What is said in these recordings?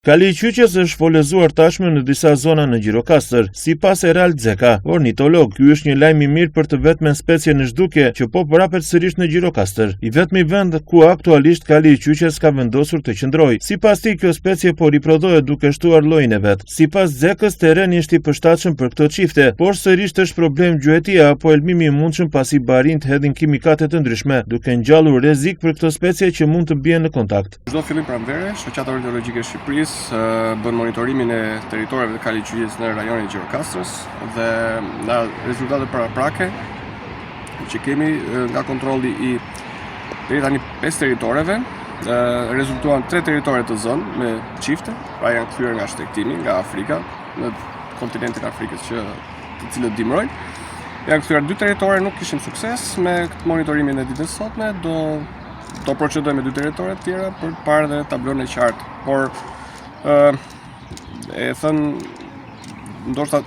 Kali i qyqes është folezuar tashmë në disa zona në Gjirokastër. Sipas Erald Zeka, ornitolog, ky është një lajm i mirë për të vetmen specie në zhdukje që po përhapet sërish në Gjirokastër. I vetmi vend ku aktualisht kali i qyqes ka vendosur të qëndrojë. Sipas tij, kjo specie po riprodhohet duke shtuar llojin e vet. Sipas Zekës, terreni është i përshtatshëm për këto çifte, por sërish është problem gjuetia apo helmimi i mundshëm pasi barinjtë hedhin kimikate të ndryshme, duke ngjallur rrezik për këto specie që mund të bien në kontakt. Çdo fillim pranvere, Shoqata Ornitologjike e Shqipërisë bën monitorimin e territoreve të kalit qyqes në rajonin e Gjirokastrës dhe nga rezultatet paraprake që kemi nga kontrolli i deri tani 5 territoreve, rezultuan 3 territore të zënë me çifte, pra janë kthyer nga shtegtimi, nga Afrika, në kontinentin e Afrikës që të cilët dimrojnë. Janë kthyer dy territore, nuk kishim sukses me këtë monitorimin e ditës sotme, do do procedojmë me dy territore të tjera për të parë dhe tablon e qartë. Por ë e thënë ndoshta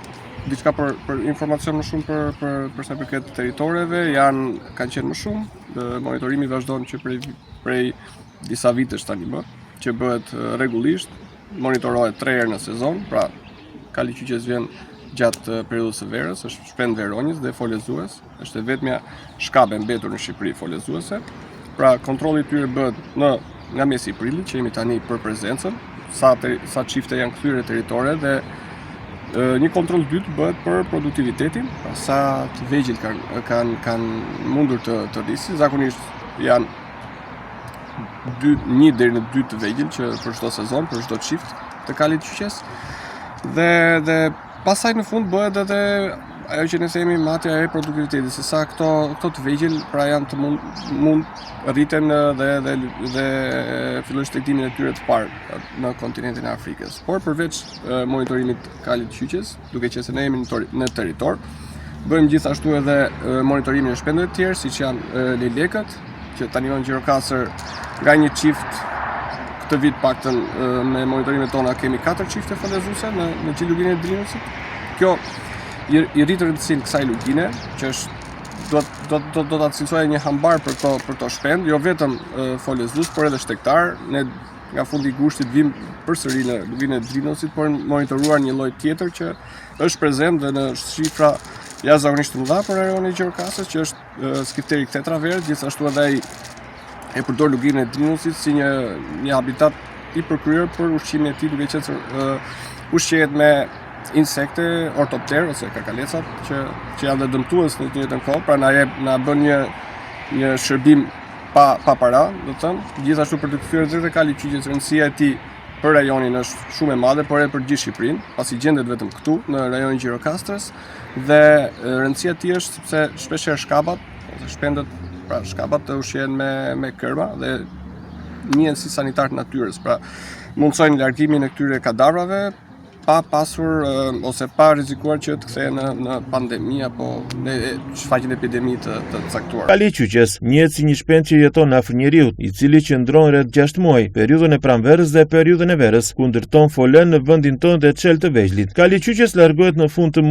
diçka për për informacion më shumë për për për sa i përket territoreve janë kanë qenë më shumë dhe monitorimi vazhdon që prej prej disa vitesh tani më që bëhet rregullisht monitorohet 3 herë në sezon, pra kali qyqes vjen gjatë periudhës së verës, është shpend veronjës dhe folezues, është e vetmja shkabë e mbetur në Shqipëri folezuese. Pra kontrolli i tyre bëhet në nga mesi i prillit që jemi tani për prezencën, sa ter, sa çifte janë kthyer në territore dhe e, një kontroll dytë bëhet për produktivitetin, pra sa të vegjël kanë kanë kanë mundur të të rrisin, zakonisht janë 2 1 deri në 2 të vegjël që për çdo sezon, për çdo çift të kalit qyqes. Dhe dhe Pastaj në fund bëhet edhe ajo që ne themi matja e produktivitetit, se sa këto këto të vegjël pra janë të mund mund rriten dhe dhe dhe fillojnë shtegtimin e tyre të parë në kontinentin e Afrikës. Por përveç monitorimit të kalit qyqes, duke qenë se ne jemi në, në territor, bëjmë gjithashtu edhe monitorimin e shpendëve të tjerë, siç janë lejlekët, që tani në Gjirokastër nga një çift këtë vit paktën me monitorimet tona kemi 4 çifte folezuese në në gjithë luginën e Drinosit. Kjo i, i rrit rëndësinë kësaj lugine, që është do do do do ta cilësoja një hambar për to për to shpend, jo vetëm folezues, por edhe shtegtar. Ne nga fundi i gushtit vim përsëri në luginën e Drinosit për monitoruar një lloj tjetër që është prezent dhe në shifra jashtëzakonisht të mëdha për rajonin e Gjirokastrës, që është Skifteri kthetra verdhë, gjithashtu edhe ai e përdor luginën e Drinosit si një një habitat i përkryer për ushqimin e tij, duke qenë se uh, ushqehet me insekte, ortopter ose karkalecat që që janë dhe dëmtues në të njëjtën kohë, pra na jep na bën një një shërbim pa pa para, do të thënë, gjithashtu për të kthyer drejt te kali qyqes rëndësia e tij për rajonin është shumë e madhe, por edhe për gjithë Shqipërinë, pasi gjendet vetëm këtu në rajonin e Gjirokastrës. Dhe rëndësia e tij është sepse shpesh herë shkabat ose shpendët, pra shkabat të ushqehen me me kërma dhe njihen si sanitar të natyrës, pra mundësojnë largimin e këtyre kadavrave pa pasur ose pa rrezikuar që të kthehen në në pandemi apo në shfaqjen e epidemi të të caktuar. Kali i qyqes njihet si një shpend që jeton afër njeriut, i cili qëndron rreth 6 muaj, periudhën e pranverës dhe periudhën e verës, ku ndërton folenë në vendin tënd dhe çel të vegjlit. Kali i qyqes largohet në fund të.